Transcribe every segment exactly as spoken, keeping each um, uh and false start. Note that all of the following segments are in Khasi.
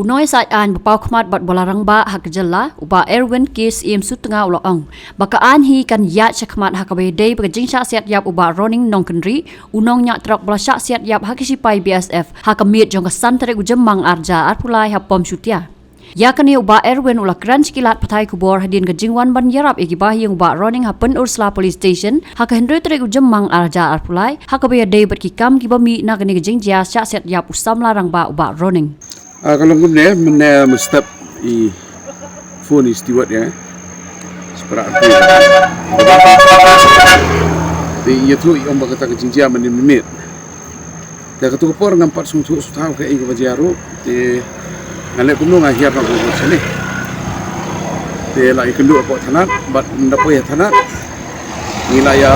U nongïasaid aiñ ba paw khmat bad ba la rangbah ha ka jylla, u Bah Erwin K Syiem Sutnga, u la ong ba ka aiñ hi kan ïaid shakhmat ha kaba ïadei bad ka jingshah siat ïap u Bah Ronning Nongkynrih, u nongñiah trok ba la shah siat ïap ha ki shipai B S F ha ka miet jong ka san tarik u Jymmang ar hajar arphew lai ha Pom Shutia. Ïa kane u Bah Erwin u la kren sha ki lad pathai khubor hadien ka jingwan ban ïarap ïa ki bahaïing u Bah Ronning ha Pynursla Police Station ha ka hynriew tarik u Jymmang ar hajar arphew lai ha kaba ïadei bad ki kam kiba mih na kane ka jingjia shah siat ïap u samla rangbah u Bah Ronning. Ah, ka long kumne, mynne mynstep i phone i steward ïa nga. Spra arphew. Te ïathuh i ong ba kata ka jingjia mynnin mynmiet. Te katto ka por ngam pat sngewthuh sngewthuh kaei kaba jia ruh. Te nga leh kumno, nga hiar na ka por shane. Te la ïakynduh hapoh thanat, bad ynda poi ha thanat ngi la ïa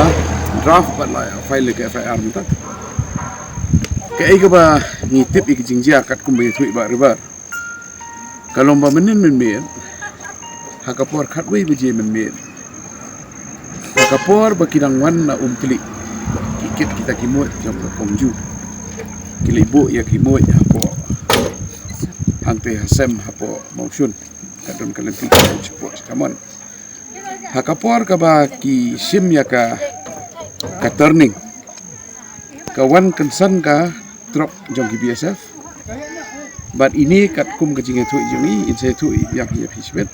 draft bad la ïa file ka F I R mynta. Kaei kaba ngi tip ïa ka jingjia katkum ba ïathuh i Bah River, ka long ba mynnin mynmiet, ha ka por khatwei baje mynmiet, ha ka por ba ki dang wan na Umtlieh, ki kit kita ki muid jong ka Kongju, ki leit buh ïa ki muid hapoh, hangtei ha sem hapoh Mawshun, ka don ka lynti ka shapoh Shakamon. Ha ka por kaba ki shim ïa ka, ka turning, ka wan kynsan ka trok jong ki B S F. Bad ine katkum ka jingïathuh jong i, in sa ïathuh ïa phi shibit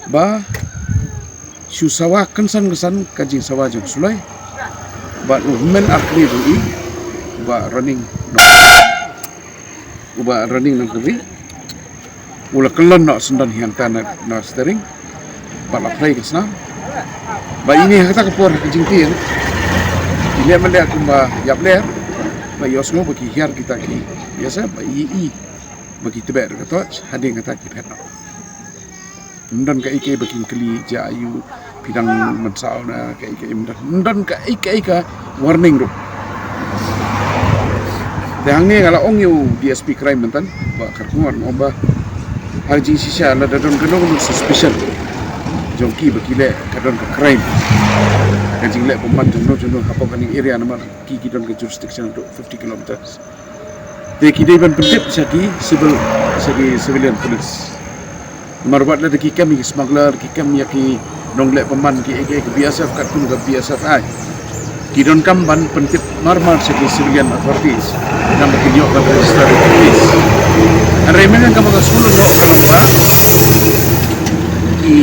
ba shu sawa kynsan kynsan ka jingsawa jong u suloi. Bad u hynmen ar kli ruh i, u Bah Ronning Nongkynrih, u Bah Ronning Nongkynrih, u la kyllon noh syndon hi hangta na, na steering bad la plie ka snam. Bad ine ha kata ka por ha ka jingtieng, ine mynta kumba ïap lyer, ba ïohsngew ba ki hiar kita ki, ïa sa ba i, i ba ki tbeh da ka torch, hadien kata ki phet noh. Ym don kaei kaei ba kin kylli, jia aïu, phi dang mynsaw na kaei kaei, ym don, ym don kaei kaei ka warning ruh. Te hangne nga la ong ïa u D S P Crime mynta, Bah Kharkongor, nga ong ba ha ka jingshisha lada don kano kano suspicion jong ki ba ki leh ka don ka crime, ka jingleh bymman jong no jong no hapoh kane ka area, namar ki, ki don ka jurisdiction haduh fifty kilometers. Te ki dei ban pyntip sha ki civil, sha ki civilian police. Namar wat lada ki kem ïa ki smuggler, ki kem ïa ki nongleh bymman, ki, ki, ki B S F, katkum ka B S F ai, ki donkam ban pyntip marmar sha ki civilian authorities, namar kin ïoh ban register ïa ka case. Hynrei mynta kaba nga sngewlyngngoh ka long ba ki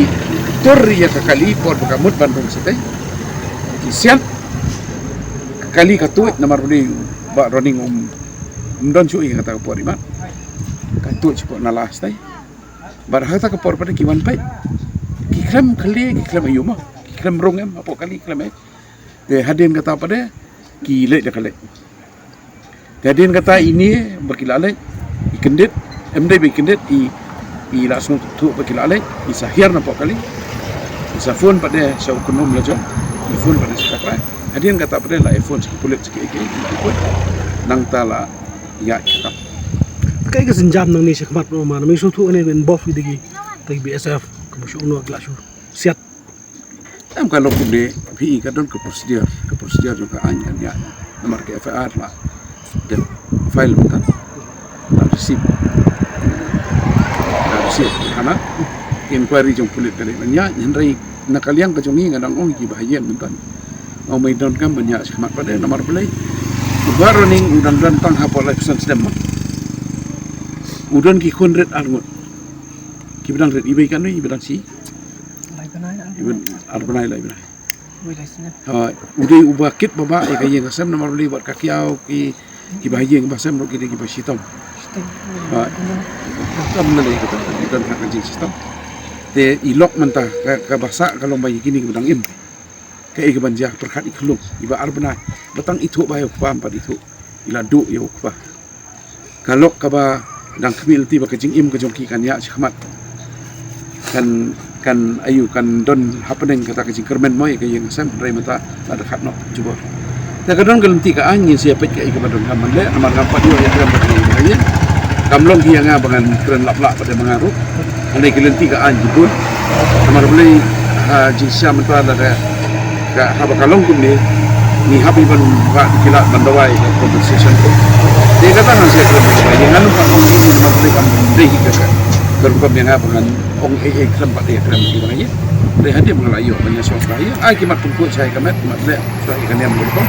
tur ïa ka kali por ba ka mut ban rung shatei, ki siat. Ka kali ka tuid, namar ba u Bah Ronning um, um don shuh ïa kata ka por i mat. Ka tuid shapoh nala shatei. Bad ha kata ka por pat ki wan peit, ki khlem kali, ki khlem aïu mo, ki khlem rung em, hapoh kali khlem eh. Te hadien kata pat ki leit da ka leit. Te hadien kata ine ba ki la leit, i kyndit, em dei ba i kyndit, i, i la sngewthuh ba ki la leit, i sa hiar napoh kali, i sa phone pat sha u kynhun lajong, i phone pat sha ka trai. Hadien kata pat la i phone sha ki pulit, sha ki, ki, ki, ki pulit. Nangta la ïaid ka kam. Kaei ka sienjam nangne shakhmat, ma, ma, ma, sngewthuh kane ba involve ïa ki, ki B S F, ka ba shu, no, ki la shu siat. Em, ka long kumne, phi i, ka don ka procedure, ka procedure jong ka aiñ kan ïaid. Namar ka F I R la dep file mynta, la receive, la receive ha ka inquiry jong pulit ka dei ban ïaid, hynrei na ka liang ka jong ngi nga dang ong ki ba ha ïing mynta. Ong ba i donkam ban ïaid shakhmat pat, namar balei? U Bah Ronning u dang don tang hapoh laiphew san snem mo. U don ki khun rit ar ngut. Ki ba dang rit, i ba i katno, i ba dang shi? Lai bnai, ar bnai. I ba ar bnai, lai bnai. Wei lai snem. Ha, u dei uba kit ba bha ïa ka ïing ka sem, namar balei? Wat ka kiaw ki, ki ba ha ïing ba sem ruh ki dei ki ba shitom. Shitom. Ha. Kam na lei kata, ki don ka jingshitom. Te i lok mynta ka, kaba sah ka long ba ïa kine ki ba dang im. Kaei kaban jia, pyrkhat i khyllung, i ba ar bnai, ba tang ithuh ba ïa u kpa, em pat ithuh, i la duh ïa u kpa. Ka lok kaba dang khmih lynti ba ka jingim ka jong ki kan ïaid shakhmat, kan, kan aïu, kan don hapdeng kata ka jingkyrmen mo ïa ka ïing ka sem, hynrei mynta la dkhat noh jubor. Te ka don ka lynti ka aiñ, ngin sa ïa peit kaei kaba donkam ban leh, namar ngam pat ïoh ïa kren bad ki ïing. Kam long hi ïa nga ba ngan kren lap lap bad ma nga ruh. Hangne ka lynti ka aiñ ki bun. Namar balei, ha jingshisha mynta lada ka, haba ka long kumne, ngi hap ban rah ki lad ban dawai ka compensation ko. Te kata ngan share khlem ba ïa ngan ym pat ong ïa ngi namar balei kam dei hi ka ka rukom ïa nga ba ngan ong ei ei khlem pat ïa khlem ïa ba ngan ïa. Dei hadien ba nga la ïoh ban ïa shong sha ïa ai ki mat pynkhuid sha ïa ka met ki mat leh sha ïa ka niam ka rukom.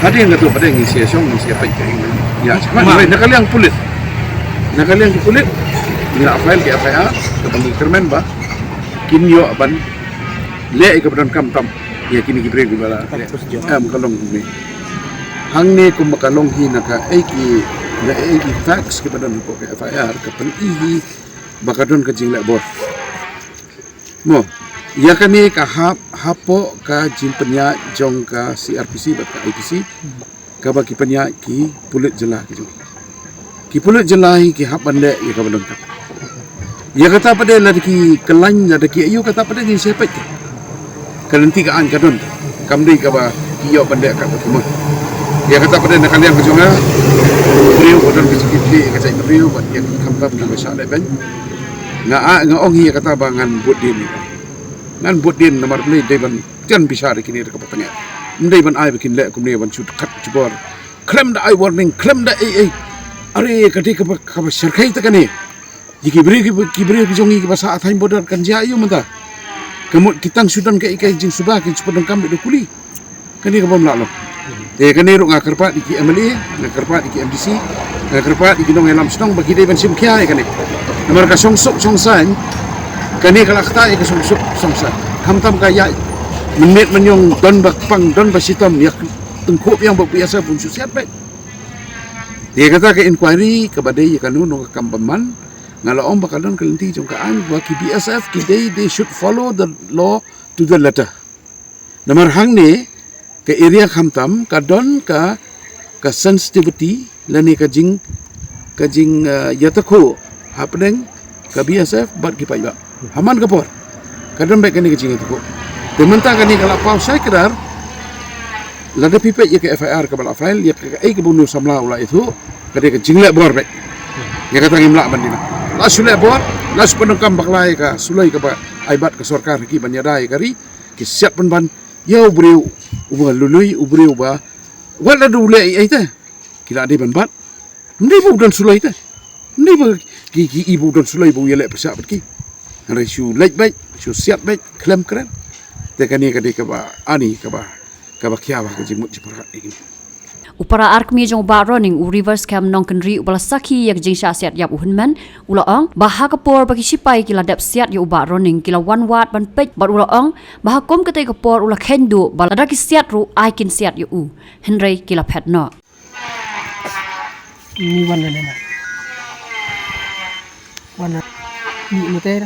Hadien kata pat ngi share shong ngi share peit ka ïa. Ïa shakhmat na ka liang pulit, na ka liang ki pulit ngi la file ka F I R kaba ngi kyrmen ba kin ïoh ban leh ïa kaba donkam tam ïa kine ki briew kiba la leh. Em ka long kumne. Hangne kumba ka long hi na ka ei ki, na ei ki facts kiba don hapoh ka F I R ka pyni hi ba ka don ka jingleh bor. Mo, ïa kane ka hap hapoh ka jingpynïaid jong ka C R P C bad ka I P C kaba ki pynïaid ki pulit jylla ki jong. Ki pulit jylla hi ki hap ban leh ïa kaba donkam. Ïa kata pat de lada ki khlaiñ lada ki aiu kata pat de ngin sa peit. Ka lynti ka aiñ ka don. Kam dei kaba ki ïoh ban leh katba ki mon. Ïa kata pat de na ka liang ka jong nga u briew ba don ka jingkitkhlieh ïa ka jaitbynriew bad ïa ki khamtam kiba shah lehbeiñ. Nga a, nga ong hi ïa kata ba ngan bud dien. Ngan bud dien namar balei dei ban jan bishar ïa kine da kaba tang. Ym dei ban ai ba kin leh kumne ban shu khat jubor. Khlem da ai warning, khlem da ei ei. Are ka dei kaba, kaba shyrkhei te kane. Ïa ki briew ki, ki briew ki jong ngi kiba sah ha thaiñ border kan jia aiu mynta. Ka mut ki tang shu don kaei kaei jingsuba kin shu pyndonkam bad da kuli. Kane ka bym lah long. Te kane ruh nga kyrpad ïa ki M L A, nga kyrpad ïa ki M D C, nga kyrpad ïa ki nongïalam shnong ba ki dei ban shim khia ïa kane. Namar ka shongsuk shongsaiñ kane ka la ktah ïa ka shongsuk shongsaiñ. Khamtam ka ïaid mynmiet mynñiong don ba kpang don ba shitom ïa tyngkhuh biang ba B S F un shu siat beit. Te kata ka inquiry kaba dei ïa kano kano ka kam bymman. Nga la ong ba ka don ka lynti jong ka aiñ ba ki B S F ki dei they should follow the law to the letter. Namar hangne ka area khamtam ka don ka, ka sensitivity lane ka jing, ka jing, eh, ïatakhuh hapdeng ka B S F bad ki paidbah. Ha man ka por ka don beit kane ka jingïatakhuh. Te mynta kane ka la paw shai kdar. Lada phi peit ïa ka F I R kaba la file ïa kaei kaba u samla u la ïathuh, ka dei ka jingleh bor beit. Ïa kata ngim lah ban dei na. La shu leh bor, la shu pyndonkam bakla ïa ka suloi kaba ai bad ka sorkar ha ki ban ïada ïa ka ri, ki siat pynban ïa u briew uba lui, u briew ba wat la du leh ei ei te ki la dei ban bat. Ym dei ba u don suloi te. Ym dei ba ki, ki i ba u don suloi ba u ïaleh pyrshah bad ki. Hynrei shu leit beit, shu siat beit khlem kren. Te kane ka dei kaba ani kaba, kaba khia ba ka jingmut jingpyrkhat ïa kine. U para arkmie jong u Bah Ronning, u Rivers Camp Nongkynrih, uba la sakhi ïa ka jingshah siat ïap u hynmen, u la ong ba ha ka por ba ki shipai ki la dep siat ïa u Bah Ronning ki la wan wad ban peit bad u la ong ba ha kum katei ka por u la kheiñ duh ba lada ki siat ruh ai kin siat ïa u. Hynrei ki la phet noh. Ni wan na na. Wan na. Ni na te.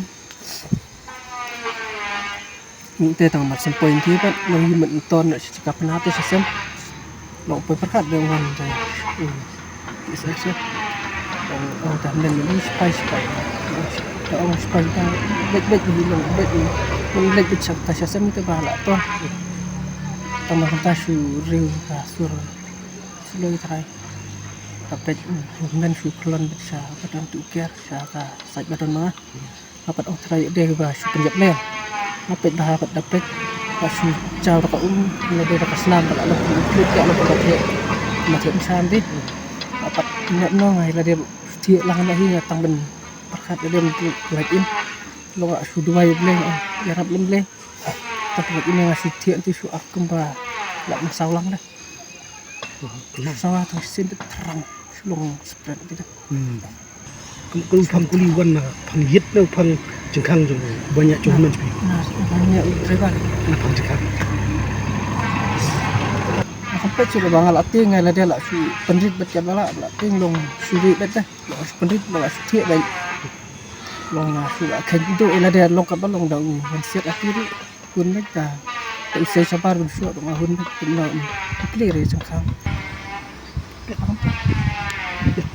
Ni te tang mar sempoi ni pat long yi met ton na sika pna te sesem. Long poi perkat de wan te. Isa isa. Long ta men ni sipai sipai. Ta ong sipai ta. Bet bet ni long bet ni. Long bet bet sa ta sesem te ba la ton. Tang mar ta su riu ta sur. Suloi trai. Ka peit, mm, men shu khlon bad sha ka don tu ker, sha ka sait ba don ma. Ka pat ong trai de ba shu pynjap len. Ka peit ba ka pat da peit. Ka shu jaw da ka um, ne de da ka snam da ka lok, klik da lok ka thiah. Ma thiah insan de. Ka pat ngat no ngai la de shu thiah lang na hi nga tang ben. Perkat da dem tu lait in. Long ka shu duwai bleng, ïarap lem bleng. Ka perkat ine nga shu thiah tu shu ak kumba. La ma saw lang da. Sawa tang shisien te thrang shu long spread te. Hmm. Kum, kum phang kuli wan na phang yit na phang jingkhang jong u ba ñiah jong u man jong phi. Na phang ñiah u driver. Na phang jingkhang. Na kham peit shu la ba nga la tieng nga la de la shu pynrit bet ka ba la, la tieng long shu ri bet de. Long shu pynrit ba la shu thiah bet. Long na shu la khen do la de long ka ba long da u ban siat a ti ri. Hun beit ta. Ta u sei shabar ban shuwa dong a hun beit ta na u pli re jong khang. Pet pam ta. Pet